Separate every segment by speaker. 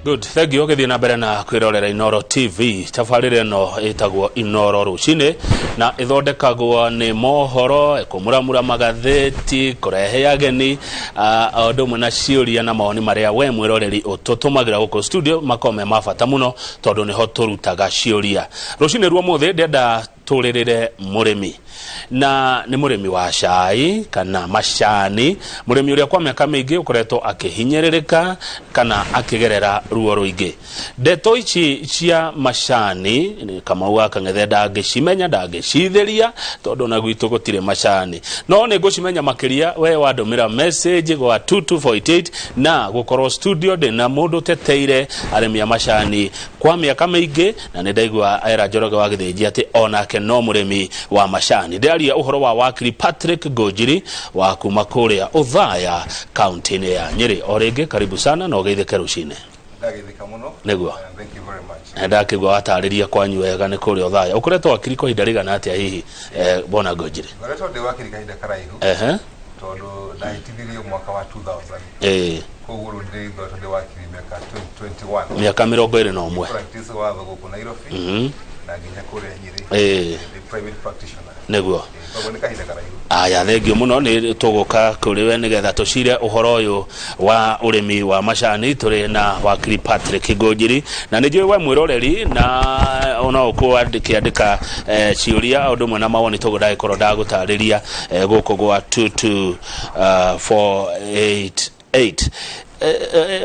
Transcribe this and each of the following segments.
Speaker 1: Good, thank you. Ũgĩthiĩ na mbere na kwĩrorera Inoro TV. Tabarĩra ĩno ĩtagwo Inoro Rũcinĩ na ĩthondekagwo nĩ mohoro, kũmuramura magathĩti, kũrehe ageni, o ũndũ ũmwe na ciũria na mawoni marĩa we mwĩroreri ũtũtũmagĩra gũkũ studio makoragwo me ma bata mũno tondũ nĩho tũrutaga ciũria. Rũcinĩ rwa ũmũthĩ ndĩrenda tũrĩrĩre mũrĩmi na nĩ mũrĩmi wa cai kana macani, mũrĩmi ũrĩa kwa mĩaka mĩingĩ ũkoretwo akĩhinyĩrĩrĩka kana akĩgerera ruo rũingĩ. Ndeto ici cia macani Kamau wa Kang'ethe ndangĩcimenya, ndangĩcithĩria tondũ ona gwitũ gũtirĩ macani, no nĩ ngũcimenya makĩria we wandũmĩra message gwa 22488 na gũkorwo studio ndĩna mũndũ ũteteire arĩmi a macani kwa mĩaka mĩingĩ, na nĩ ndaigua era Njoroge wa Gĩthĩnji atĩ onake no mũrĩmi wa macani. Ndĩraria ũhoro wa wakiri Patrick Ngũnjiri wa kuma kũrĩa Ũthaya kaunti-inĩ ya Nyĩrĩ. O rĩngĩ karibu sana na ũgeithĩke rũcinĩ.
Speaker 2: Ndageithĩka mũno.
Speaker 1: Nĩguo.
Speaker 2: Thank you very much.
Speaker 1: Ndakĩigua watarĩria kwanyu wega nĩ kũrĩa Ũthaya. Ũkoretwo wakiri kwa ihinda rĩigana atĩa hihi, bwana Ngũnjiri?
Speaker 2: Ngoretwo ndĩ wakiri kahinda karaihu. Tondũ ndahĩtithirio mwaka wa 2000. Koguo rĩu ndĩ ngoretwo ndĩ wakiri mĩaka 21.
Speaker 1: Mĩaka 21.
Speaker 2: Practice watho gũkũ Nairobi na nginya kũrĩa Nyĩrĩ. Ndĩ private practitioner. Koguo nĩ kahinda karaihu.
Speaker 1: Aya, thengio mũno, nĩ tũgũka kũrĩ we nĩgetha tũcire ũhoro ũyũ wa ũrĩmi wa macani tũrĩ na wakiri Patrick Ngũnjiri, na nĩ njũĩ we mwĩroreri na no ũkũandĩka ciũria o ũndũ ũmwe na mawoni toguo ndagĩkorwo ndagũtarĩria gũkũ gwa 22488.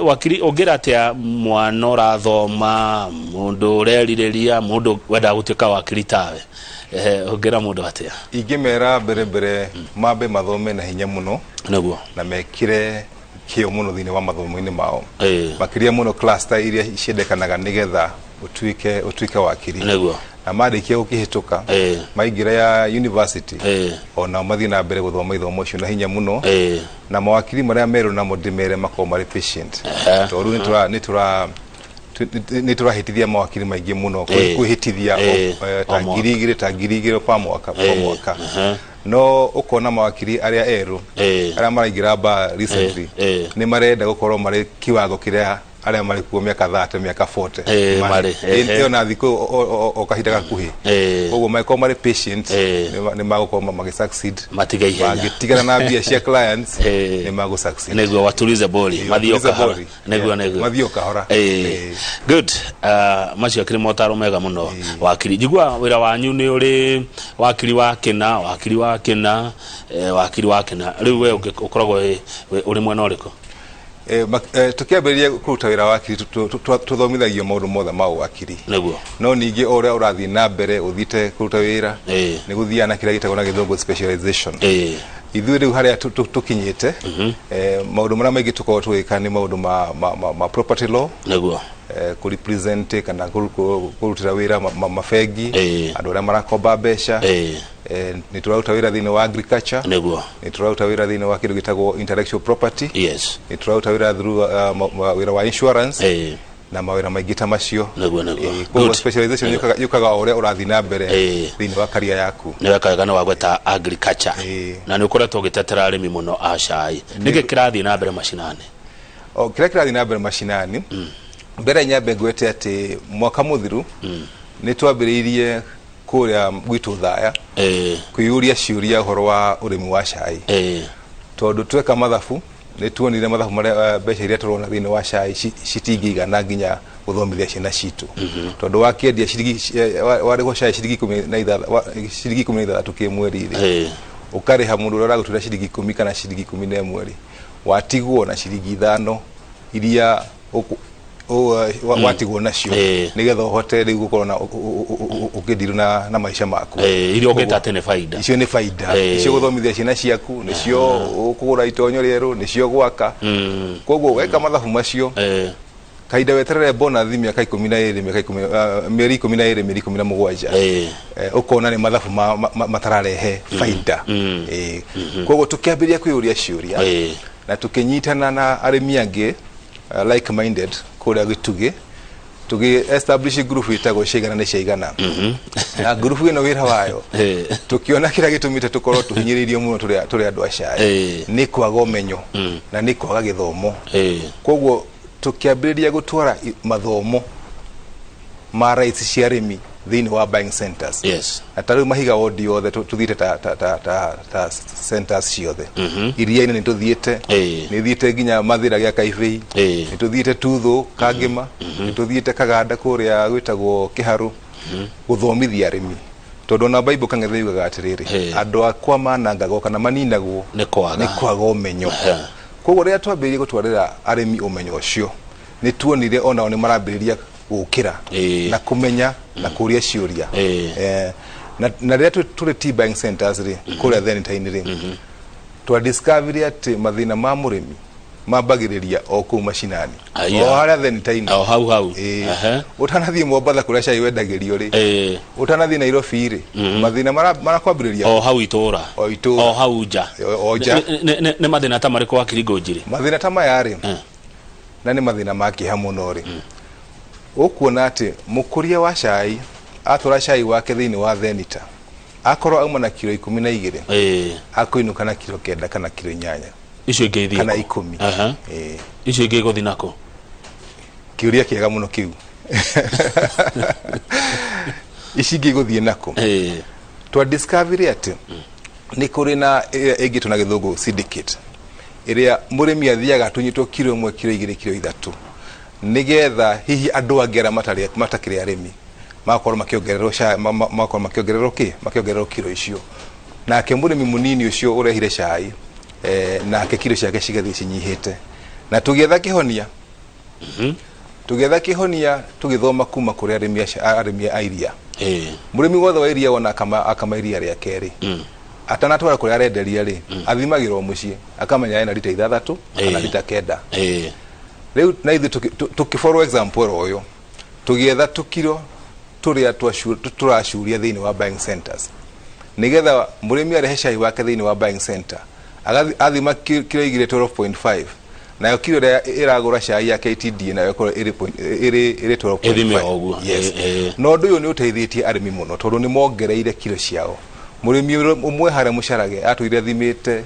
Speaker 1: Wakiri, ũngĩra atĩa mwana ũrathoma, mũndũ ũrerirĩria, mũndũ wendaga gũtuĩka wakiri tawe, ũngĩra mũndũ atĩa?
Speaker 2: Ingĩmera mbere mbere mambe mathome na hinya mũno. Na mekĩre kĩo mũno thĩinĩ wa mathomo-inĩ mao. Makĩria mũno cluster iria ciendekanaga nĩgetha ũtuĩke wakiri. Na marĩkia gũkĩhĩtũka, maingĩra ya university, onao mathiĩ na mbere gũthoma ithomo icio na hinya mũno. Na mawakiri marĩa merũ namo ndĩmere makorwo marĩ patient. Tondũ nĩ tũrahĩtithia mawakiri maingĩ mũno, kwĩhĩtithia ta
Speaker 1: O mwaka.
Speaker 2: 2000, ta 2000 pa mwaka, pa mwaka. No ũkona mawakiri arĩa erũ, arĩa maraingĩra bar recently, nĩ marenda gũkorwo marĩ kiwango kĩrĩa arĩa marĩ kuo mĩaka 30, mĩaka 40
Speaker 1: marĩ.
Speaker 2: Marĩ. Ĩyo na thikũ o kahinda gakuhĩ. Koguo mangĩkorwo marĩ patient, nĩ magũkorwo magĩ succeed.
Speaker 1: Matige ihenya.
Speaker 2: Mangĩtigana na mbia cia clients, nĩ magũ succeed.
Speaker 1: Nĩguo watulize bori, mathiĩ o
Speaker 2: watulize
Speaker 1: kahora.
Speaker 2: bori.
Speaker 1: Nĩguo, nĩguo.
Speaker 2: Mathiĩ o kahora.
Speaker 1: Good. Macio akĩrĩ motaro mega mũno. Wakiri, njigua wĩra wanyu nĩ ũrĩ wakiri wa kĩna, wakiri wa kĩna, wakiri wa kĩna. Rĩu we ũkoragwo ũrĩ mwena ũrĩkũ?
Speaker 2: Tũkĩambĩrĩria kũruta wĩra wa wakiri, tũthomithagio maũndũ mothe ma ũwakiri. No ningĩ o ũrĩa ũrathiĩ na mbere ũthiĩte kũruta wĩra, nĩ gũthiaga na kĩrĩa gĩtagwo na gĩthũngũ specialization. Ithuĩ rĩu harĩa tũkinyĩte, maũndũ marĩa maingĩ tũkoragwo tũgĩka nĩ maũndũ ma property law. Kũ represent kana kũrutĩra wĩra mabengi, andũ arĩa marakomba mbeca. Nĩ tũraruta wĩra thĩinĩ wa agriculture. Nĩ tũraruta wĩra thĩinĩ wa kĩndũ gĩtagwo intellectual property. Nĩ tũraruta wĩra through wĩra wa insurance. Na mawĩra maingĩ ta macio.
Speaker 1: Nĩguo, nĩguo.
Speaker 2: Koguo
Speaker 1: Good.
Speaker 2: specialization yũkaga o ũrĩa ũrathiĩ na mbere thĩinĩ wa career yaku.
Speaker 1: Nĩ weka wega nĩ wagweta agriculture. Na nĩ ũkoretwo ũgĩtetera arĩmi mũno a cai. Nĩkĩ kĩrathiĩ na mbere macinani?
Speaker 2: O, kĩrĩa kĩrathiĩ na mbere macinani, mbere nyambe ngwete atĩ mwaka mũthiru nĩ twambĩrĩirie kũrĩa gwitũ Thaya kwĩyũria ciũria ũhoro wa ũrĩmi wa cai. Tondũ tweka mathabu nĩ tuonire mathabu marĩa, mbeca iria tũrona thĩinĩ wa cai citingĩigana nginya gũthomithia ciana citũ. Tondũ wakĩendia ciringi, warĩhwo cai ciringi ikũmi na ithathatũ, ciringi 16 kĩmweri rĩ, ũkarĩha mũndũ ũrĩa ũragũtuĩra ciringi 10 kana ciringi 11 rĩ, watigwo na ciringi 5 iria watigwo nacio nĩgetha ũhote rĩu gũkorwo na ũkĩndiru na maica maku.
Speaker 1: Iria ũngĩta atĩ nĩ baida.
Speaker 2: Icio nĩ baida. Icio gũthomithia ciana ciaku, nĩcio kũgũra itonyo rĩerũ, nĩcio gwaka. Koguo weka mathabu macio, kahinda weterere bonus mĩaka 12, mĩaka ikũmi, mĩeri 12, mĩeri 17. Ũkona nĩ mathabu matararehe baida. Koguo tũkĩambĩrĩria kwĩyũria ciũria na tũkĩnyitana na arĩmi angĩ like minded kũrĩa Gĩtugĩ, tũgĩ establish group ĩtagwo Ciaigana nĩ Ciaigana. Na group ĩno wĩra wayo, tũkĩona kĩrĩa gĩtũmĩte tũkorwo tũhinyĩrĩirio mũno tũrĩ andũ a cai nĩ kwaga ũmenyo na nĩ kwaga gĩthomo. Koguo Tũkĩambĩrĩria gũtwara mathomo ma rights cia arĩmi thĩinĩ wa buying centers. Na ta rĩu Mahiga ward yothe tũthiĩte ta centers ciothe. Iria-inĩ nĩ tũthiĩte, nĩ thiĩte nginya Mathĩra gĩa Kaibĩi, nĩ tũthiĩte Tuthũ Kangĩma, nĩ tũthiĩte Kaganda kũrĩa gwĩtagwo Kĩharũ gũthomithia arĩmi, tondũ ona Bible Kang'ethe yugaga atĩrĩrĩ, andũ akwa manangagwo kana maninagwo
Speaker 1: nĩ kwaga
Speaker 2: nĩ kwaga ũmenyo. Koguo rĩrĩa twambĩrĩirie gũtwarĩra arĩmi ũmenyo ũcio, nĩ tuonire onao nĩ marambĩrĩria gũkĩra na kũmenya na kũria ciũria. Na rĩrĩa tũrĩ tea buying centers rĩ, kũrĩa Thenita-inĩ rĩ, twa discover atĩ mathĩna ma mũrĩmi mambagĩrĩria o kũu macinani.
Speaker 1: Aya.
Speaker 2: O harĩa Thenita-inĩ.
Speaker 1: O hau hau.
Speaker 2: Ũtanathiĩ Mombatha kũrĩa cai wendagĩrio rĩ, ũtanathiĩ Nairobi rĩ, mathĩna marakwambĩrĩria
Speaker 1: o hau itũra.
Speaker 2: O itũra.
Speaker 1: O hau nja.
Speaker 2: O nja.
Speaker 1: Nĩ mathĩna ta marĩkũ, wakiri Ngũnjiri?
Speaker 2: Mathĩna ta maya rĩ, na nĩ mathĩna ma kĩeha mũno rĩ, ũkuona atĩ mũkũria wa cai atwara cai wake thĩinĩ wa Thenita, akorwo auma na kiro 12, akũinũka na kiro 9 kana kiro 8.
Speaker 1: Icio ingĩ ithiĩ
Speaker 2: kana
Speaker 1: kũ?
Speaker 2: 10.
Speaker 1: Icio ingĩ igũthiĩ nakũ?
Speaker 2: Kĩũria kĩega mũno kĩu. Ici ingĩ igũthiĩ nakũ? Twa discovery atĩ nĩ kũrĩ na ĩrĩa ĩngĩtwo na gĩthũngũ syndicate, ĩrĩa mũrĩmi athiaga atunyĩtwo kiro 1, kiro 2, kiro 3, nĩgetha hihi andũ angĩ arĩa matakĩrĩ arĩmi magakorwo makĩongererwo cai, magakorwo makĩongererwo kĩ, makĩongererwo kiro icio, nake mũrĩmi mũnini ũcio ũrehire cai, nake kiro ciake cigathiĩ cinyihĩte. Na tũgĩetha kĩhonia, tũgĩetha kĩhonia tũgĩthoma kuma kũrĩ arĩmi arĩmi a iria. Mũrĩmi wothe wa iria wona akama iria rĩake rĩ, atanatwara kũrĩa arenderia rĩ, athimagĩrwo mũciĩ akamenya ena rita 6 kana rita 9. Rĩu na ithuĩ tũkĩ follow example ũyũ, tũgĩetha tũkiro tũrĩa tũracuria thĩinĩ wa buying centers, nĩgetha mũrĩmi arehe cai wake thĩinĩ wa buying center, athima kiro 2, 12.5, nayo kiro ĩrĩa ĩragũra cai ya KTDA nayo ĩkorwo ĩrĩ ĩrĩ 12.5.
Speaker 1: Ĩthime o ũguo.
Speaker 2: Yes. Na ũndũ ũyũ nĩ ũteithĩtie arĩmi mũno, tondũ nĩ mongereire kiro ciao. Mũrĩmi ũmwe harĩa Mũcarage atũire athimĩte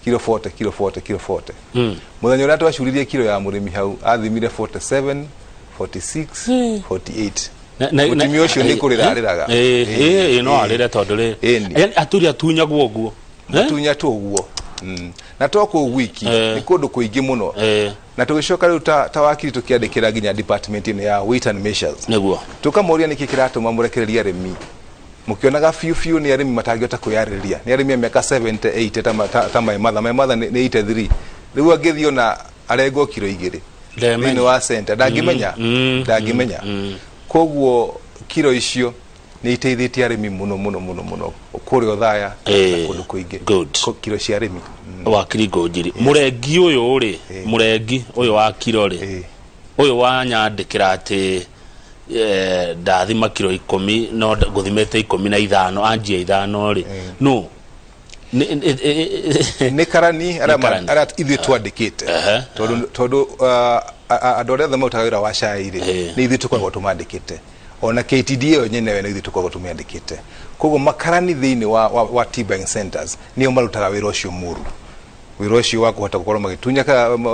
Speaker 2: kiro 40, kiro 40, kiro 40. Mũthenya ũrĩa twacuririe kiro ya mũrĩmi hau, athimire 47, 46, 48. Mũtumia ũcio nĩ kũrĩra arĩraga.
Speaker 1: No arĩre tondũ rĩ, yani aturi atunyagwo ũguo.
Speaker 2: Matunyatwo ũguo. Na to kũu gwiki, nĩ kũndũ kũingĩ mũno. Na tũgĩcoka rĩu ta wakiri tũkĩandĩkĩra nginya department ĩno ya weight and measures, tũkamoria nĩkĩ kĩratũma mũrekererie arĩmi, mũkĩonaga biũ biũ nĩ arĩmi matangĩhota kwĩyarĩrĩria, nĩ arĩmi a mĩaka 70, 80, ta my mother. My mother nĩ 83 rĩu, angĩthiĩ ona arengwo kiro 2
Speaker 1: Ndemenya.
Speaker 2: thĩinĩ wa center, ndangĩmenya. Ndangĩmenya. Koguo kiro icio nĩ iteithĩtie arĩmi mũno mũno mũno mũno kũrĩa Othaya na kũndũ kũingĩ. Kiro cia arĩmi.
Speaker 1: Wakiri Ngũnjiri, mũrengi ũyũ rĩ, mũrengi ũyũ wa kiro rĩ, ũyũ wanyandĩkĩra atĩ ndathima kiro 10 no ngũthimĩte 15, anjia 5 rĩ, no
Speaker 2: nĩ karani arĩa
Speaker 1: Nĩ karani.
Speaker 2: arĩa ithuĩ twandĩkĩte, tondũ andũ arĩa othe marutaga wĩra wa cai rĩ, nĩ ithuĩ tũkoragwo tũmandĩkĩte. Ona KTDA ĩyo nyenyewe nĩ ithuĩ tũkoragwo tũmĩandĩkĩte. Koguo makarani thĩinĩ wa tea buying centers nĩo marutaga wĩra ũcio mũru, wĩra ũcio wa kũhota gũkorwo magĩtunya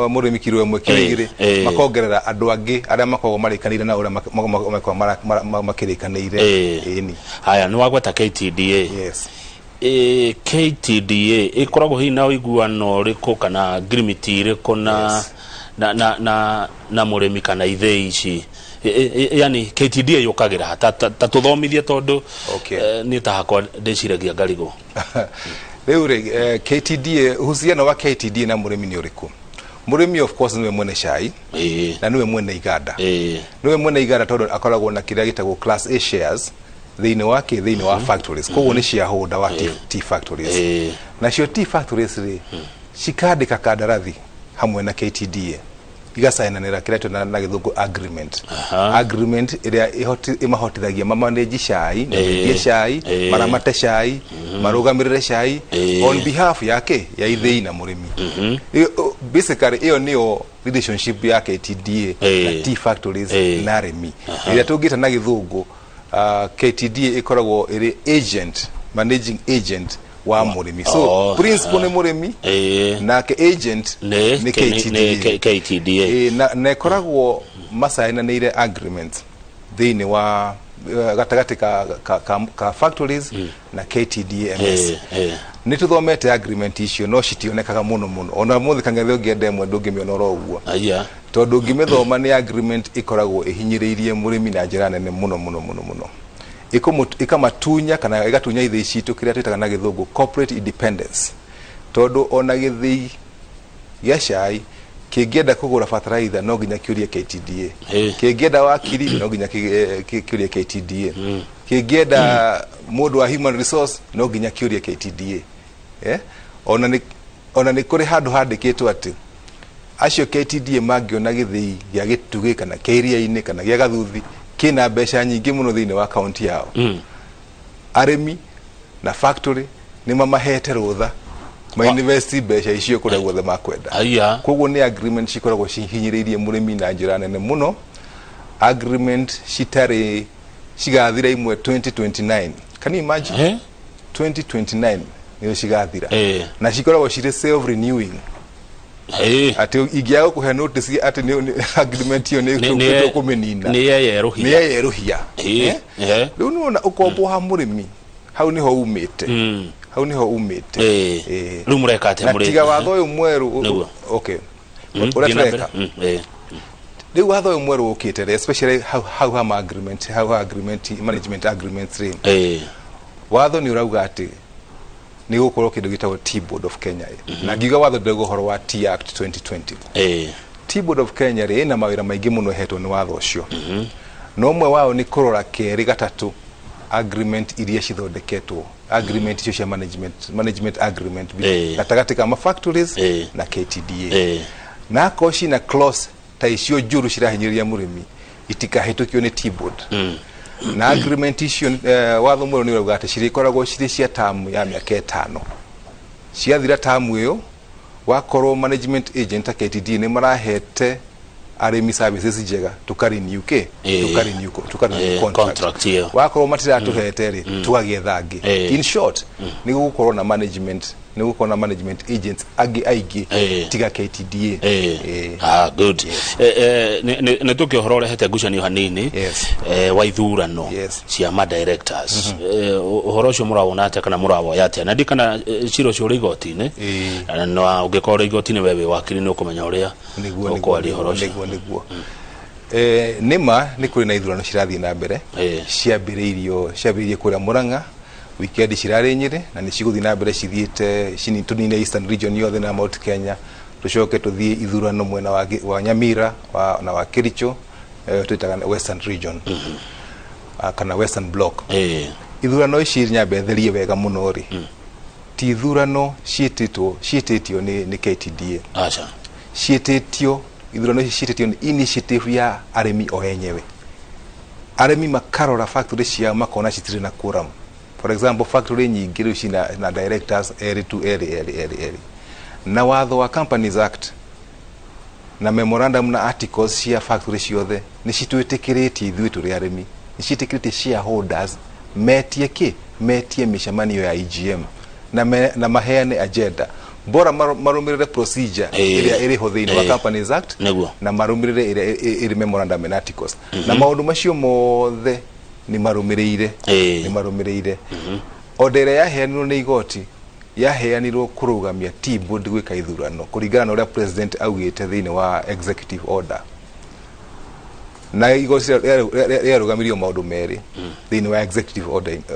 Speaker 2: mũrĩmi kiro 1, kiro 2, makongerera andũ angĩ arĩa makoragwo marĩkanĩire na ũrĩa makoragwo makĩrĩkanĩire. Ĩni.
Speaker 1: Haya, nĩ wagweta KTDA.
Speaker 2: Yes.
Speaker 1: KTDA ĩkoragwo hihi na ũiguano ũrĩkũ kana ngirimiti ĩrĩkũ na na mũrĩmi kana ithĩi ici? Yani KTDA yũkagĩra ta tũthomithie, tondũ niĩ ta hakwa ndĩciragia ngarigwo.
Speaker 2: Rĩu rĩ, KTDA, uhusiano wa KTDA na mũrĩmi nĩ ũrĩkũ? Mũrĩmi of course nĩwe mwene cai na nĩwe mwene iganda. Nĩwe mwene iganda tondũ akoragwo na kĩrĩa gĩtagwo class A shares thĩinĩ wa kĩ, thĩinĩ wa factories, koguo nĩ shareholder wa tea factories. Nacio tea factories rĩ, cikandĩka kandarathi hamwe na KTDA, igacainanĩra kĩrĩa twĩna na gĩthũngũ agreement. Agreement ĩrĩa ĩmahotithagia mamanage cai na mendie cai, maramate cai, marũgamĩrĩre cai on behalf ya kĩ, ya ithĩi na mũrĩmi. Basically ĩyo nĩyo relationship ya KTDA na tea factories na arĩmi, ĩrĩa tũngĩta na gĩthũngũ KTDA ĩkoragwo ĩrĩ agent, managing agent Wa mũrĩmi. So principal nĩ mũrĩmi, nake agent
Speaker 1: nĩ
Speaker 2: nĩ
Speaker 1: nĩ
Speaker 2: KTDA.
Speaker 1: KTDA.
Speaker 2: Ĩĩ, na ĩkoragwo macainanĩire agreement thĩinĩ wa gatagatĩ ka factories na KTDA MS. Nĩ tũthomete agreement icio, no citionekaga mũno mũno. Ona mũthĩ Kang'ethe ũngĩenda ĩmwe, ndũngĩmĩona oro ũguo, tondũ ũngĩmĩthoma nĩ agreement ĩkoragwo ĩhinyĩrĩirie mũrĩmi na njĩra nene mũno mũno mũno mũno. Ĩkamatunya kana ĩgatunya ithĩi citũ kĩrĩa twĩtaga na Gĩthũngũ corporate independence, tondũ ona gĩthĩi gĩa cai kĩngĩenda kũgũra bataraitha, no nginya kĩũrie KTDA. Kĩngĩenda wakiri, no nginya kĩũrie KTDA. Kĩngĩenda mũndũ wa human resource, no nginya kĩũrie KTDA. Eh? Ona nĩ kũrĩ handũ handĩkĩtwo atĩ acio KTDA mangĩona gĩthĩi gĩa Gĩtugĩ kana kĩa Iria-inĩ kana gĩa Gathuthi kĩna mbeca nyingĩ mũno thĩinĩ wa kaunti yao, arĩmi na factory nĩ mamahete rũtha mainvest mbeca icio kũrĩa guothe makwenda. Koguo nĩ agreement cikoragwo cihinyĩrĩirie mũrĩmi na njĩra nene mũno, agreement citarĩ cigathira imwe 2029. Can you imagine?
Speaker 1: Eh?
Speaker 2: 2029 nĩo cigathira. Na cikoragwo cirĩ self renewing, atĩ ingĩaga gũkũhe notice atĩ agreement ĩyo nĩ tũkũmĩnina,
Speaker 1: nĩ yeyerũhia.
Speaker 2: Nĩ yeyerũhia. Eh? Rĩu nĩwona ũkombo wa mũrĩmi hau nĩho umĩte, hau nĩho umĩte.
Speaker 1: Rĩu mũreka atĩa
Speaker 2: Na
Speaker 1: mũrĩ
Speaker 2: tiga watho ũyũ mwerũ okay, ũrĩa
Speaker 1: thiĩ na mbere.
Speaker 2: tũreka, rĩu watho ũyũ mwerũ ũkĩte rĩ, especially hau ha ma agreement, hau ha agreement, management agreements rĩ, watho nĩ ũrauga atĩ nĩ gũkorwo kĩndũ gĩtagwo Tea Board of Kenya. Na ngiuga watho, ndĩrauga ũhoro wa Tea Act 2020. Tea Board of Kenya rĩ, ĩna mawĩra maingĩ mũno ĩhetwo nĩ watho ũcio, na ũmwe wao nĩ kũrora kerĩ gatatũ agreement iria cithondeketwo, agreement icio cia management agreement gatagatĩ ka ma factories na KTDA, na akorwo cina clause ta icio njũru cirahinyĩrĩria mũrĩmi, itikahĩtũkio nĩ Tea Board. Na agreement icio, watho mwerũ nĩ ũrauga atĩ cirĩkoragwo cirĩ cia tamu ya mĩaka 5. Ciathira tamu ĩyo, wakorwo management agent ta KTDA nĩ marahete arĩmi services njega, tũka renew kĩ, tũka renew contract.
Speaker 1: Contract ĩyo.
Speaker 2: Wakorwo matiratũhete rĩ, tũgagĩetha angĩ. In short, nĩ gũgũkorwo na management, nĩ gũkorwo na management agents angĩ aingĩ tiga KTDA.
Speaker 1: Ah, good. Nĩ tũkĩ ũhoro ũrehete ngucanio hanini wa ithurano cia ma directors. Ũhoro ũcio mũrawona atĩa kana mũrawoya atĩa? Na ndikana cira ũcio ũrĩ igoti-inĩ, na ũngĩkorwo ũrĩ igoti-inĩ, we wĩ wakiri, nĩ ũkũmenya ũrĩa ũkwaria ũhoro ũcio.
Speaker 2: Nĩguo. Nĩma nĩ kũrĩ na ithurano cirathiĩ na mbere, ciambĩrĩirio kũrĩa Murang'a weekend cirarĩ Nyĩrĩ, na nĩ cigũthiĩ na mbere cithiĩte tũnine Eastern Region yothe na Mount Kenya, tũcoke tũthiĩ ithurano mwena wa Nyamira na wa Kericho, twĩtaga Western Region, kana Western Block. Ithurano ici, nyambe therie wega mũno rĩ, ti ithurano ciĩtĩtwo nĩ KTDA.
Speaker 1: Aca.
Speaker 2: Ciĩtĩtio, ithurano ici ciĩtĩtio nĩ initiative ya arĩmi o enyewe. Arĩmi makarora factory ciao, makona citirĩ na quorum. For example, factory nyingĩ rĩu cina na directors erĩ tu, erĩ, erĩ, erĩ, erĩ, na watho wa Companies Act na memorandum na articles cia factory ciothe nĩ citwĩtĩkĩrĩtie ithuĩ tũrĩ arĩmi, nĩ ciĩtĩkĩrĩtie shareholders metie kĩ, metie mĩcemanio ya EGM na maheane agenda, bora marũmĩrĩre procedure ĩrĩa ĩrĩ ho thĩinĩ wa Companies Act na marũmĩrĩre ĩrĩa ĩrĩ memorandum and articles, na maũndũ macio mothe nĩ marũmĩrĩire, nĩ marũmĩrĩire. Order ĩrĩa yaheanirwo nĩ igoti yaheanirwo kũrũgamia Tea Board gwĩka ithurano kũringana na ũrĩa president augĩte thĩinĩ wa executive order, na igoti rĩarũgamirio maũndũ merĩ thĩinĩ wa executive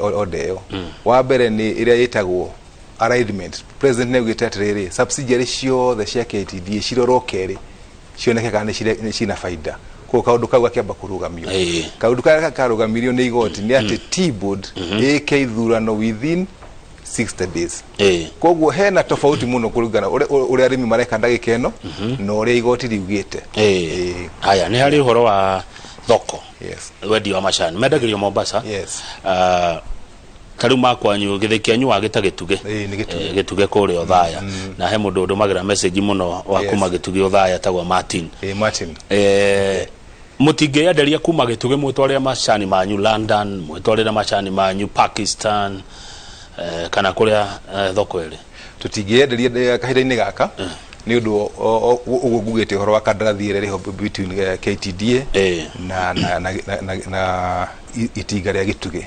Speaker 2: order ĩyo. Wa mbere nĩ ĩrĩa ĩtagwo alignment. President nĩ augĩte atĩrĩrĩ, subsidiary ciothe cia KTDA cirorwo kerĩ, cioneke kana nĩ cina baida. Koguo kaũndũ kau gakĩamba kũrũgamio. Kaũndũ karĩa karũgamirio nĩ igoti nĩ atĩ Tea Board ĩke ithurano within 60 days. Koguo hena tofauti mũno kũringana ũrĩa arĩmi mareka ndagĩka ĩno na ũrĩa igoti riugĩte.
Speaker 1: Haya, nĩ harĩ ũhoro wa thoko, wendia wa macani mendagĩrio Mombasa. Ah, ta rĩu makwanyu, gĩthĩ kĩanyu wagĩta Gĩtugĩ?
Speaker 2: Ĩĩ, nĩ Gĩtugĩ.
Speaker 1: Gĩtugĩ kũrĩa Othaya, na he mũndũ ũndũmagĩra message mũno wa kuma Gĩtugĩ Othaya, etagwo Martin.
Speaker 2: Ĩĩ, Martin.
Speaker 1: Mũtingĩenderia kuma Gĩtugĩ mwĩtwarĩre macani manyu London, mwĩtwarĩre macani manyu Pakistan, Kana kũrĩa thoko ĩrĩ?
Speaker 2: Tũtingĩenderia kahinda-inĩ gaka nĩ ũndũ ũguo ngugĩte ũhoro wa kandarathi ĩrĩa ĩrĩho between KTDA na itinga rĩa Gĩtugĩ.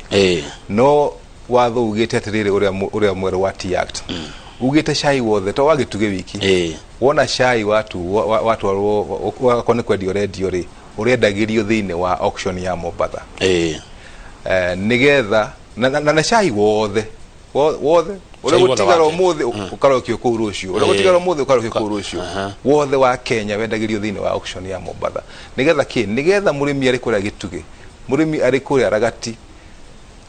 Speaker 2: No watho ugĩte atĩrĩrĩ, ũrĩa mwerũ wa Tea Act ugĩte cai wothe, to wa Gĩtugĩ wiki, wona cai watu watwarwo wakorwo nĩ kwendio ũrendio rĩ, ũrendagĩrio thĩinĩ wa auction ya Mombatha, nĩgetha na cai wothe wothe ũrĩa
Speaker 1: Cai wothe
Speaker 2: gũtigara
Speaker 1: wa Kenya.
Speaker 2: ũmũthĩ ũkarokio kũu rũciũ, ũrĩa gũtigara ũmũthĩ ũkarokio kũu rũciũ, wothe wa Kenya wendagĩrio thĩinĩ wa auction ya Mombatha. Nĩgetha kĩ? Nĩgetha mũrĩmi arĩ kũrĩa Gĩtugĩ, mũrĩmi arĩ kũrĩa Ragati,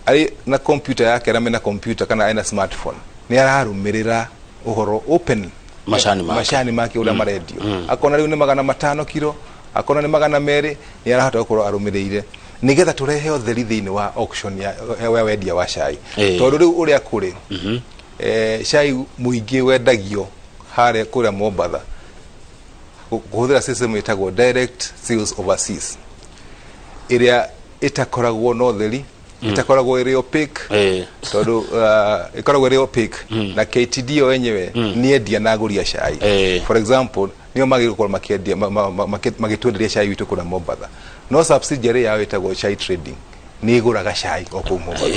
Speaker 2: arĩ na computer yake, arĩa mena computer kana ena smartphone, nĩ ararũmĩrĩra ũhoro open
Speaker 1: Macani make.
Speaker 2: Macani make ũrĩa marendio, akona rĩu nĩ 500 kiro, akona nĩ 200, nĩ arahota gũkorwo arũmĩrĩire, nĩgetha tũrehe ũtheri thĩinĩ wa auction ya wendia wa cai. Tondũ rĩu ũrĩa kũrĩ, cai mũingĩ wendagio harĩa kũrĩa Mombatha kũhũthĩra system ĩtagwo direct sales overseas, ĩrĩa ĩtakoragwo na ũtheri, ĩtakoragwo ĩrĩ opaque, tondũ ĩkoragwo ĩrĩ opaque na KTD o enyewe nĩ endia na agũri a cai. For example, nĩo magĩrĩirwo gũkorwo makĩendia magĩtwenderia cai witũ kũrĩa Mombatha, no subsidiary yao ĩtagwo Chai Trading nĩ ĩgũraga cai o kũu Mombatha.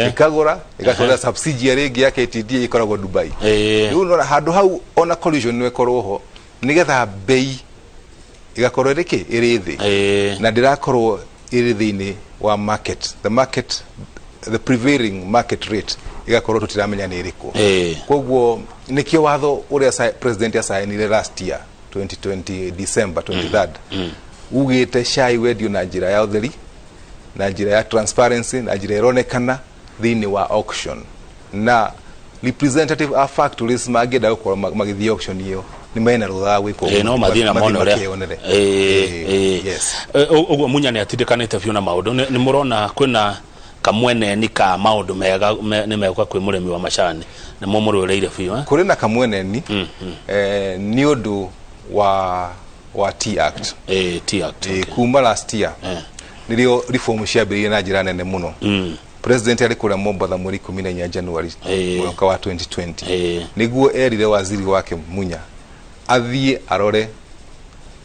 Speaker 2: Ĩkagũra ĩgatwara subsidiary ĩngĩ ya KTD ĩkoragwo Dubai. Rĩu nona handũ hau ona collusion no ĩkorwo ho, nĩgetha bei ĩgakorwo ĩrĩ kĩ ĩrĩ thĩ na ndĩrakorwo ĩrĩ thĩinĩ wa market, the market, the prevailing market rate ĩgakorwo tũtiramenya nĩ ĩrĩkũ. Koguo nĩkĩo watho ũrĩa president acainire last year 2020 December 23rd ugĩte cai wendio na njĩra ya ũtheri, na njĩra ya transparency, na njĩra ĩronekana thĩinĩ wa auction, na representative a factories mangĩenda gũkorwo magĩthiĩ auction ĩyo nĩ mena rũtha wa gwĩka ũguo.
Speaker 1: No mathiĩ na
Speaker 2: mathiĩ
Speaker 1: mone ũrĩa
Speaker 2: makĩonere. Yes.
Speaker 1: Ũguo Munya nĩ atindĩkanĩte biũ na maũndũ. Nĩ mũrona kwĩna kamweneni ka maũndũ mega nĩ megũka kwĩ mũrĩmi wa macani, nĩ mũmũrũĩrĩire biũ, eh?
Speaker 2: Kũrĩ na kamweneni nĩ ũndũ wa Tea Act.
Speaker 1: Tea Act.
Speaker 2: Kuma last year nĩrĩo reform ciambĩrĩirie na njĩra nene mũno. President arĩ kũrĩa Mombatha mweri 14 January mwaka wa 2020, nĩguo erire waziri wake Munya athiĩ arore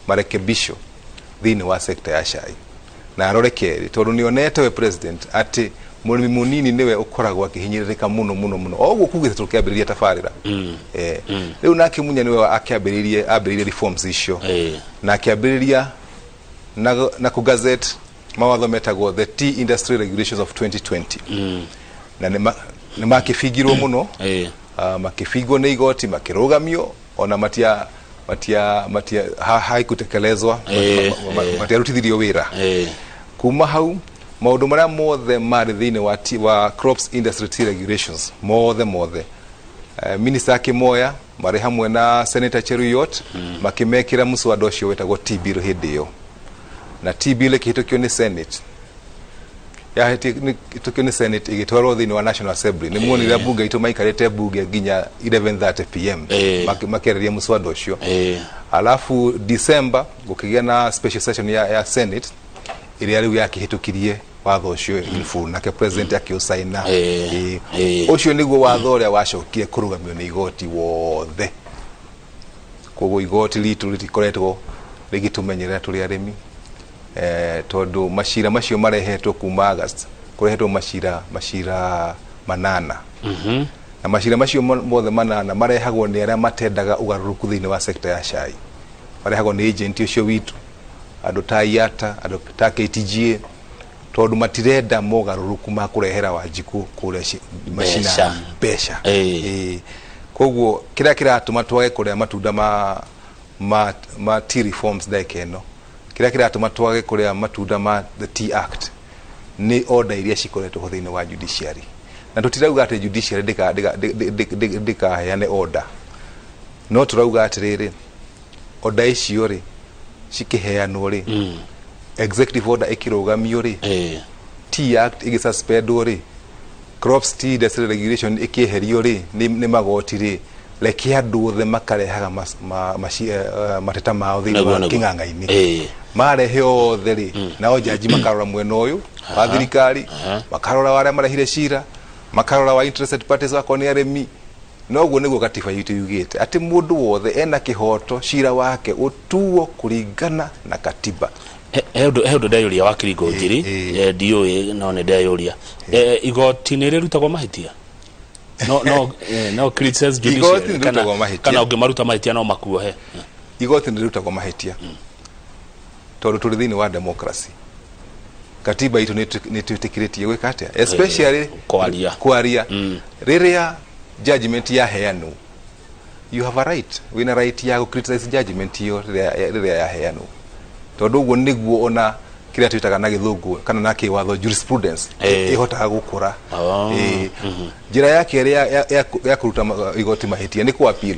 Speaker 2: marekebisho thĩinĩ wa sekta ya cai na arore kerĩ, tondũ nĩ onete we president atĩ mũrĩmi mũnini nĩwe ũkoragwo akĩhinyĩrĩrĩka mũno mũno mũno, o ũguo kugĩte tũkĩambĩrĩria tabarĩra. Rĩu nake Munya nĩwe akĩambĩrĩirie, ambĩrĩirie reforms icio na akĩambĩrĩria na kũgazette mawatho metagwo the Tea Industry Regulations of 2020, na nĩ makĩbingirwo mũno. Makĩbingwo nĩ igoti, makĩrũgamio, ona matia haikutekelezwa, matiarutithirio wĩra. Kuma hau maũndũ marĩa mothe marĩ thĩinĩ wa Crops Industry Tea Regulations mothe mothe, minister akĩmoya marĩ hamwe na Senator Cheruiyot, makĩmekĩra mũswada ũcio wetagwo Tea Bill hĩndĩ ĩyo, na Tea Bill ĩkĩhĩtũkio nĩ Senate, yahĩtũkio nĩ Senate ĩgĩtwarwo thĩinĩ wa National Assembly. Nĩ muonire mbunge itũ maikarĩte mbunge nginya 11:30 p.m. Makĩarĩria mũswada ũcio. Alafu December gũkĩgĩa na special session ya Senate ĩrĩa rĩu yakĩhĩtũkirie watho ũcio in full, nake president akĩũcaina. Ũcio nĩguo watho ũrĩa wacokire kũrũgamio nĩ igoti wothe. Koguo igoti ritũ rĩtikoretwo rĩgĩtũmenyerera tũrĩ arĩmi, tondũ macira macio marehetwo kuma August, kũrehetwo macira manana, na macira macio mothe manana marehagwo nĩ arĩa matendaga ũgarũrũku thĩinĩ wa sekta ya cai, marehagwo nĩ agent ũcio witũ, andũ ta IATA, andũ ta KTGA, tondũ matirenda mogarũrũku ma kũrehera Wanjikũ kũrĩa macinani mbeca. Koguo kĩrĩa kĩratũma twage kũrĩa matunda ma tea reforms ndagĩka ĩno, kĩrĩa kĩratũma twage kũrĩa matunda ma the Tea Act, nĩ order iria cikoretwo ho thĩinĩ wa judiciary. Na tũtirauga atĩ judiciary ndĩkaheane order, no tũrauga atĩrĩrĩ, order icio rĩ cikĩheanwo rĩ, executive order ĩkĩrũgamio rĩ, Tea Act ĩgĩsuspendwo rĩ, Crops Tea Industry Regulation ĩkĩeherio rĩ nĩ magoti rĩ, reke andũ othe makarehaga mateta mao thĩinĩ wa kĩng'ang'a-inĩ. Marehe othe rĩ, nao jaji makarora mwena ũyũ wa thirikari, makarora arĩa marehire cira. Makarora wa interested parties akorwo nĩ arĩmi. Noguo nĩguo gatiba itũ yugĩte atĩ mũndũ wothe ena kĩhoto cira wake ũtuo kũringana na katiba.
Speaker 1: He ũndũ ndeyũria wakiri Ngũnjiri, ndiũĩ no nĩ ndeyũria, igoti nĩ rĩrutagwo mahĩtia? No no no criticize judiciary?
Speaker 2: Igoti nĩrĩrutagwo mahĩtia.
Speaker 1: Kana ũngĩmaruta mahĩtia no makuohe?
Speaker 2: Igoti nĩrĩrutagwo mahĩtia tondũ tũrĩ thĩinĩ wa democracy. Katiba itũ nĩtwĩtĩkĩrĩtie gwĩka atĩa, especially
Speaker 1: kwaria.
Speaker 2: Kwaria. Rĩrĩa judgment yaheanwo, you have a right, wĩna right ya gũ criticize judgment ĩyo rĩrĩa yaheanwo, tondũ ũguo nĩguo ona kĩrĩa twĩtaga na gĩthũngũ kana na kĩwatho jurisprudence ĩhotaga gũkũra. Njĩra ya kerĩ ya kũruta igoti mahĩtia nĩ kũ appeal.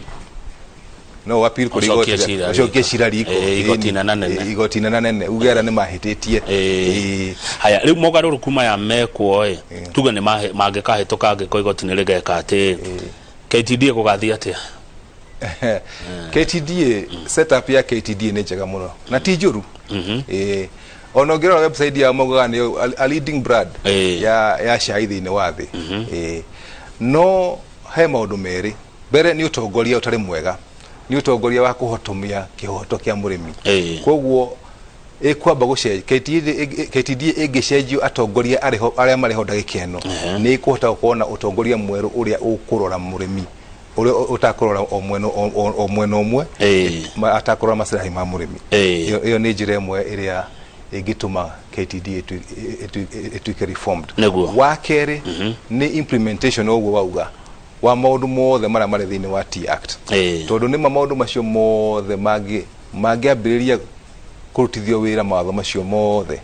Speaker 2: No appeal kũrĩ
Speaker 1: ũcokie
Speaker 2: igoti
Speaker 1: cira
Speaker 2: ũcokie
Speaker 1: riko.
Speaker 2: Cira riko.
Speaker 1: Igoti inenanene.
Speaker 2: Igoti inenanene uge arĩa nĩ mahĩtĩtie.
Speaker 1: Haya, rĩu mogarũrũku maya mekwo ĩ, tuge nĩ mangĩkahĩtũka, angĩkorwo igoti nĩ rĩgeka atĩ, KTDA gũgathiĩ atĩa?
Speaker 2: KTDA, setup ya KTDA nĩ njega mũno na ti njũru. Ona ũngĩrora website yao maugaga nĩ a leading brand ya cai thĩinĩ wa thĩ. No he maũndũ merĩ. Mbere nĩ ũtongoria ũtarĩ mwega, nĩ ũtongoria wa kũhotomia kĩhoto kĩa mũrĩmi. Koguo ĩkwamba gũcenjia KTDA. KTDA ĩngĩcenjio atongoria arĩho arĩa marĩ ho ndagĩka ĩno, nĩ ĩkũhota gũkorwo na ũtongoria mwerũ ũrĩa ũkũrora mũrĩmi, ũrĩa ũtakũrora o mwena ũmwe, atakũrora maslahi ma mũrĩmi. Ĩyo nĩ njĩra ĩmwe ĩrĩa ĩngĩtũma KTDA ĩtuĩke reformed. Wa kerĩ nĩ implementation, ũguo wauga, wa maũndũ mothe marĩa marĩ thĩinĩ wa Tea Act, tondũ nĩma maũndũ macio mothe mangĩambĩrĩria kũrutithio wĩra, mawatho macio mothe,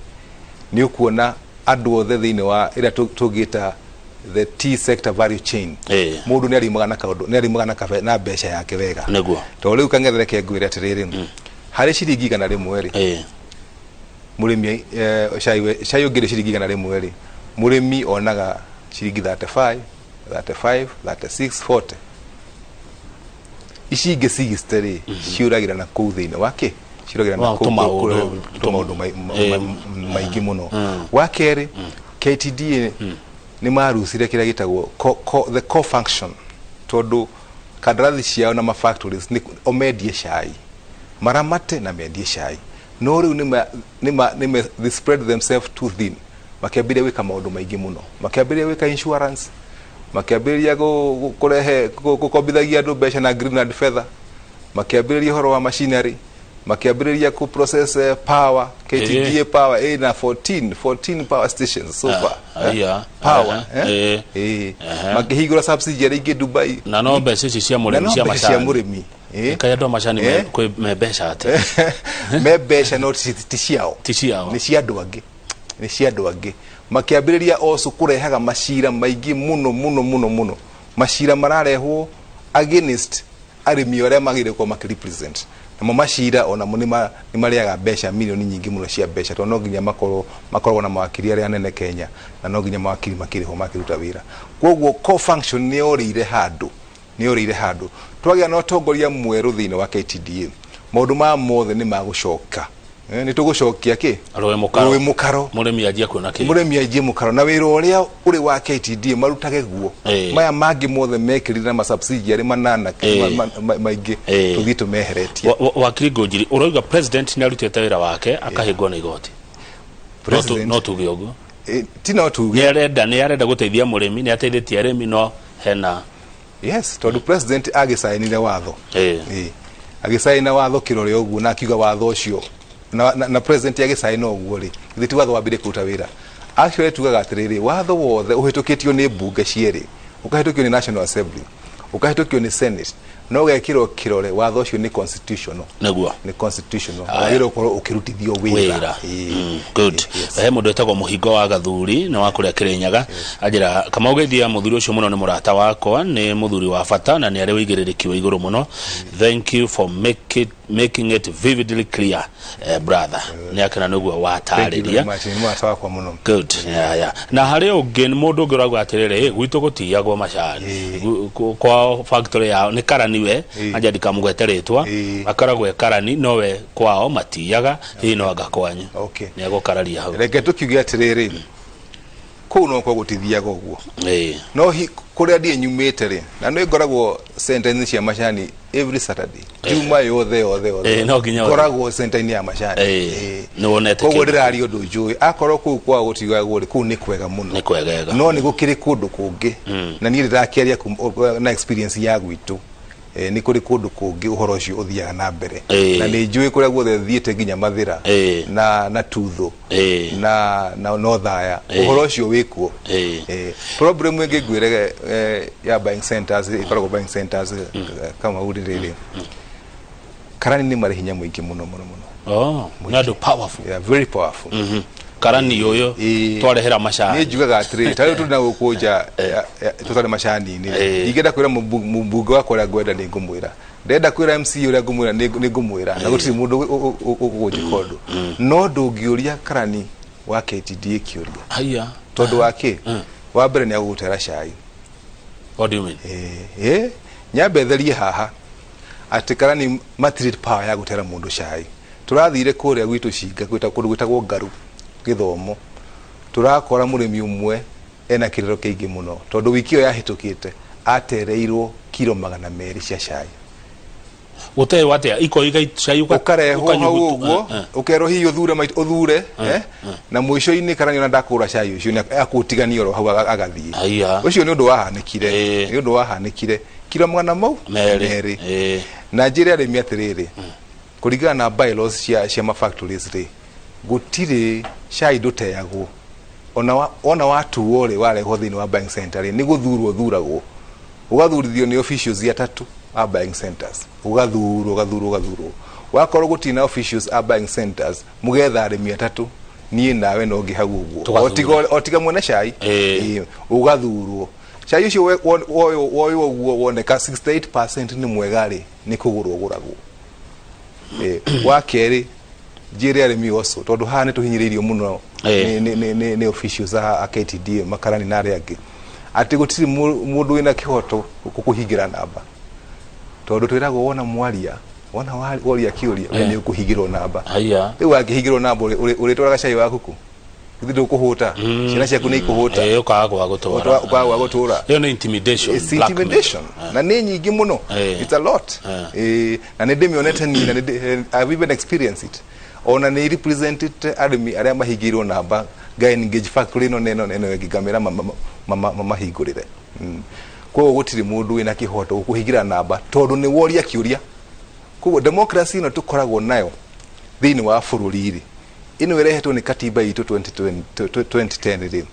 Speaker 2: nĩ ũkuona andũ othe thĩinĩ wa ĩrĩa tũngĩta the tea sector value chain, mũndũ nĩ ariumaga na kaũndũ, nĩ ariumaga na mbeca yake wega. Tondũ rĩu kang'ethere ke ngwĩre atĩrĩrĩ, harĩ ciringi 100 rĩ, mũrĩmi cai ũngĩrĩ ciringi 100 rĩ, mũrĩmi onaga ciringi 35, 35, 36, 40. Ici ingĩ 60 rĩ, ciũragĩra na kũu thĩinĩ wa kĩ, ciũragĩra na
Speaker 1: Wa,
Speaker 2: kũu
Speaker 1: tũmaũndũ.
Speaker 2: Tũmaũndũ maingĩ mũno. Wa kerĩ, KTDA nĩ marucire kĩrĩa gĩtagwo the core function, tondũ kandarathi ciao na mafactories nĩ o mendie cai, maramate na mendie cai, no rĩu nĩma they spread themselves too thin. Makĩambĩrĩria gwĩka maũndũ maingĩ mũno, makĩambĩrĩria gwĩka insurance, makĩambĩrĩria kũrehe gũkombithagia andũ mbeca na Greenland fedha, makĩambĩrĩria ũhoro wa machinery, makĩambĩrĩria kũ process power. KTDA power ĩna 14 power stations so far.
Speaker 1: Aya.
Speaker 2: Power. Makĩhingũra subsidiary ingĩ Dubai.
Speaker 1: Na no mbeca ici cia
Speaker 2: Na
Speaker 1: mũrĩmi
Speaker 2: no
Speaker 1: cia
Speaker 2: mbeca cia
Speaker 1: macani.
Speaker 2: Mũrĩmi.
Speaker 1: Kaĩ andũ a macani kwĩ me mbeca atĩ?
Speaker 2: Me mbeca no ti ciao.
Speaker 1: Ti ciao.
Speaker 2: Nĩ cia andũ angĩ, nĩ cia andũ angĩ. Makĩambĩrĩria also kũrehaga macira maingĩ mũno mũno mũno mũno, macira mararehwo against arĩmi arĩa magĩrĩire gũkorwo makĩrepresent. Namo macira onamo nĩ marĩaga mbeca, milioni nyingĩ mũno cia mbeca, tondũ no nginya makoragwo na mawakiri arĩa anene Kenya, na no nginya mawakiri makĩrĩhwo makĩruta wĩra. Koguo core function nĩ yorĩire handũ, nĩ yorĩire handũ. Twagĩa na ũtongoria mwerũ thĩinĩ wa KTDA, maũndũ maya mothe nĩ magũcoka. Nĩ tũgũcokia kĩ
Speaker 1: Rũĩ mũkaro.
Speaker 2: Rũĩ mũkaro.
Speaker 1: Mũrĩmi anjie kuona kĩ.
Speaker 2: Mũrĩmi anjie mũkaro na wĩra ũrĩa ũrĩ wa KTDA marutage guo. Maya mangĩ mothe mekĩrire na masubsidiary manana maingĩ, tũthiĩ tũmeheretie.
Speaker 1: Wakiri Ngũnjiri, ũroiga president nĩ arutĩte wĩra wake akahĩngwo nĩ igoti?
Speaker 2: President-
Speaker 1: No tuge ũguo?
Speaker 2: Ti no tuge.
Speaker 1: Nĩ arenda gũteithia mũrĩmi, nĩ ateithĩtie arĩmi, no hena
Speaker 2: Yes, tondũ president agĩcainire watho. Agĩcaina watho kĩrore ũguo na akiuga watho ũcio na president agĩcaina ũguo rĩ, githĩ ti watho wambire kũruta wĩra? Actually tugaga atĩrĩrĩ, watho wothe ũhĩtũkĩtio nĩ mbunge cierĩ, ũkahĩtũkio nĩ National Assembly, ũkahĩtũkio nĩ Senate, na ũgekĩrwo kĩrore, watho ũcio nĩ constitutional. Nĩ constitutional. Wagĩrĩirwo gũkorwo ũkĩrutithio wĩra.
Speaker 1: Wĩra. Good. He mũndũ wĩtagwo Mũhingo wa Gathuri, nĩ wa kũrĩa Kĩrĩnyaga, anjĩra kama ũgeithia mũthuri ũcio mũno, nĩ mũrata wakwa, nĩ mũthuri wa bata na nĩ arĩ ũigĩrĩrĩki wa igũrũ mũno. Thank you for making it vividly clear, brother. Nĩ akena nĩguo
Speaker 2: Thank you very
Speaker 1: watarĩria.
Speaker 2: much. Nĩ mũrata wakwa mũno.
Speaker 1: Good. Yeah. Na harĩ ũngĩ, nĩ mũndũ ũngĩ ũrauga atĩrĩrĩ, gwitũ gũtiyagwo macani. Kwao factory yao nĩ karani we. Anja ndikamũgwete rĩtwa. Akoragwo e karani, nowe kwao matiyaga, hihi no anga kwanyu? Nĩ egũkararia hau.
Speaker 2: Reke tũkiuge atĩrĩrĩ, Kũu no korwo gũtithiaga ũguo.
Speaker 1: Ĩĩ.
Speaker 2: No kũrĩa ndiĩ nyumĩte rĩ, na nĩ ngoragwo center-inĩ cia macani every Saturday, juma yothe yothe yothe.
Speaker 1: Ĩĩ, no nginya ũthiĩ.
Speaker 2: Ngoragwo center-inĩ ya macani.
Speaker 1: Ĩĩ, nĩ wonete
Speaker 2: Koguo
Speaker 1: kĩndũ.
Speaker 2: ndĩraria ũndũ njũĩ. Akorwo kũu kwao gũtigagwo rĩ, kũu nĩ kwega mũno.
Speaker 1: Nĩ kwegega.
Speaker 2: No nĩ gũkĩrĩ kũndũ kũngĩ, na niĩ ndĩrakĩaria na experience ya gwitũ. Nĩ kũrĩ kũndũ kũngĩ ũhoro ũcio ũthiaga na mbere. Na nĩ njũĩ kũrĩa guothe thiĩte nginya Mathĩra na Tuthũ na Nothaya, ũhoro ũcio wĩkuo. Problem ĩngĩ ngwĩre ya buying centers, ĩkoragwo buying centers kama rĩrĩ, karani nĩ marĩ hinya mũingĩ mũno mũno mũno.
Speaker 1: Oh, nĩ andũ powerful.
Speaker 2: Yeah, very powerful.
Speaker 1: Karani ũyũ twarehera
Speaker 2: Niĩ
Speaker 1: macani.
Speaker 2: Njugaga atĩrĩrĩ, ta rĩu tũrĩ na gũkũ nja tũtarĩ macani-inĩ, ingĩenda kwĩra mũmbunge wakwa ũrĩa ngwenda, nĩ ngũmwĩra. Ndenda kwĩra MC ũrĩa ngũmwĩra, nĩ ngũmwĩra, na gũtirĩ mũndũ ũgũnjĩka ũndũ. No ndũngĩũria karani wa KTDA kĩũria.
Speaker 1: Haya.
Speaker 2: Tondũ wa kĩ? Wa mbere, nĩ agũgũtera cai.
Speaker 1: What do you mean?
Speaker 2: Nyambe therie haha atĩ karani matirĩ power ya gũtera mũndũ cai. Tũrathire kũrĩa gwitũ Cinga, kũndũ gwĩtagwo Ngaru Gĩthomo, tũrakora mũrĩmi ũmwe ena kĩrĩro kĩingĩ mũno tondũ wiki ĩyo yahĩtũkĩte atereirwo kiro 200 cia cai.
Speaker 1: Gũteyo atĩa? Iko cai
Speaker 2: Ũkarehwo hau ũguo, ũkerwo hihi ũthure ũthure, na mũico-inĩ karani ona ndakũgũra cai ũcio, nĩ akũũtigania oro hau agathiĩ.
Speaker 1: Haya.
Speaker 2: Ũcio nĩ ũndũ wahanĩkire.
Speaker 1: Nĩ
Speaker 2: ũndũ wahanĩkire, kiro magana mau
Speaker 1: 200.
Speaker 2: 2. Na njĩre arĩmi atĩrĩrĩ, kũringana na bylaws cia ma factories rĩ, gũtirĩ cai ndũteagwo. Ona watuo rĩ, warehwo thĩinĩ wa buying center rĩ, nĩ gũthurwo thuragwo, ũgathurithio nĩ officials atatũ a buying centers, ũgathurwo, ũgathurwo, ũgathurwo. Wakorwo gũtirĩ na officials a buying centers, mũgetha arĩmi atatũ, niĩ nawe no ngĩ hau ũguo.
Speaker 1: Tũgathura.
Speaker 2: O tiga mwene cai. Ũgathurwo. Cai ũcio woywo ũguo, woneka 68% nĩ mwega rĩ, nĩ kũgũrwo ũgũragwo. Wa kerĩ, njĩre arĩmi also, tondũ haha nĩ tũhinyĩrĩirio mũno nĩ officials a KTDA, makarani na arĩa angĩ, atĩ gũtirĩ mũndũ wĩna kĩhoto gũkũhingĩra namba, tondũ twĩragwo wona mwaria, wona woria kĩũria, we nĩ ũkũhingĩrwo namba.
Speaker 1: Haya.
Speaker 2: Rĩu wangĩhingĩrwo namba, ũrĩtwaraga cai waku kũ? Githĩ ndũkũhũta? Ciana ciaku nĩ ikũhũta?
Speaker 1: Ĩĩ, ũkaga gwa gũtwara.
Speaker 2: Ũkaga gwa gũtũra.
Speaker 1: Ĩyo nĩ intimidation.
Speaker 2: It's
Speaker 1: blackmail.
Speaker 2: intimidation, na nĩ nyingĩ mũno. It's a lot. Na nĩ ndĩmĩonete niĩ, na I've even experienced it. Ona nĩ represented arĩmi arĩa mahingĩirwo namba, nga engage factory ĩno na ĩno na ĩno ĩngĩ, ngamĩra mamahingũrĩre. Koguo gũtirĩ mũndũ wĩna kĩhoto gũkũhingĩra namba tondũ nĩ woria kĩũria. Koguo democracy ĩno tũkoragwo nayo thĩinĩ wa bũrũri rĩ, ĩno ĩrehetwo nĩ katiba itũ 2020 2010 rĩ,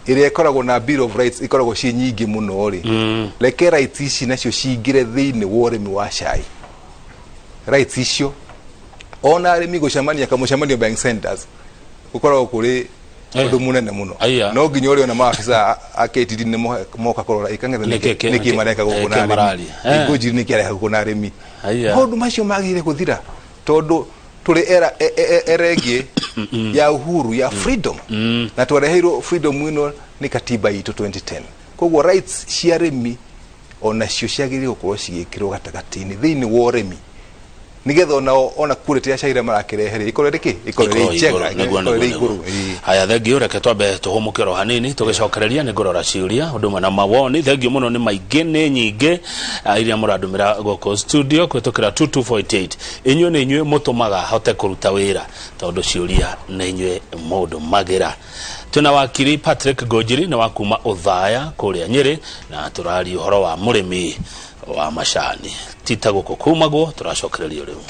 Speaker 2: ĩrĩa ĩkoragwo na Bill of Rights, ikoragwo ciĩ nyingĩ mũno rĩ, reke rights ici nacio cingĩre thĩinĩ wa ũrĩmi wa cai. Rights icio, ona arĩmi gũcemania kamũcemanio buying centers gũkoragwo kũrĩ ũndũ mũnene mũno.
Speaker 1: Aya.
Speaker 2: No nginya ũrĩona maabisa a KTD nĩ moka kũrora ĩkang'ethe
Speaker 1: Nĩkĩ-
Speaker 2: nĩkĩ mareka gũkũ na
Speaker 1: kĩ
Speaker 2: arĩmi.
Speaker 1: mararia.
Speaker 2: Ngũnjiri nĩkĩ areka gũkũ na arĩmi.
Speaker 1: Aya.
Speaker 2: Maũndũ macio magĩrĩire gũthira tondũ tũrĩ era era ĩngĩ ya uhuru, ya freedom, na twareheirwo freedom ĩno nĩ katiba itũ 2010. Koguo rights cia arĩmi onacio ciagĩrĩire gũkorwo cigĩkĩrwo gatagatĩ-inĩ thĩinĩ wa ũrĩmi, nĩgetha onao ona quality ya cai ĩrĩa marakĩrehe rĩ, ĩkorwo ĩrĩ kĩ, ĩkorwo ĩrĩ njega,
Speaker 1: nĩguo
Speaker 2: ĩkorwo ĩrĩ
Speaker 1: nĩguo
Speaker 2: igũrũ. Ĩĩ.
Speaker 1: Haya, thengiũ. Reke twambe tũhũmũke oro hanini, tũgĩcokereria nĩ ngũrora ciũria ũndũ ũmwe na mawoni. Thengiũ mũno, nĩ maingĩ, nĩ nyingĩ iria mũrandũmĩra gũkũ studio kũhĩtũkĩra 22488. Inyuĩ nĩ inyuĩ mũtũmaga hote kũruta wĩra, tondũ ciũria nĩ inyuĩ mũndũmagĩra. Twĩna wakiri Patrick Ngũnjiri, nĩ wa kuma Ũthaya kũrĩa Nyĩrĩ, na tũraria ũhoro wa mũrĩmi wa macani tita gũkũ kumagwo. Tũracokereria rĩu.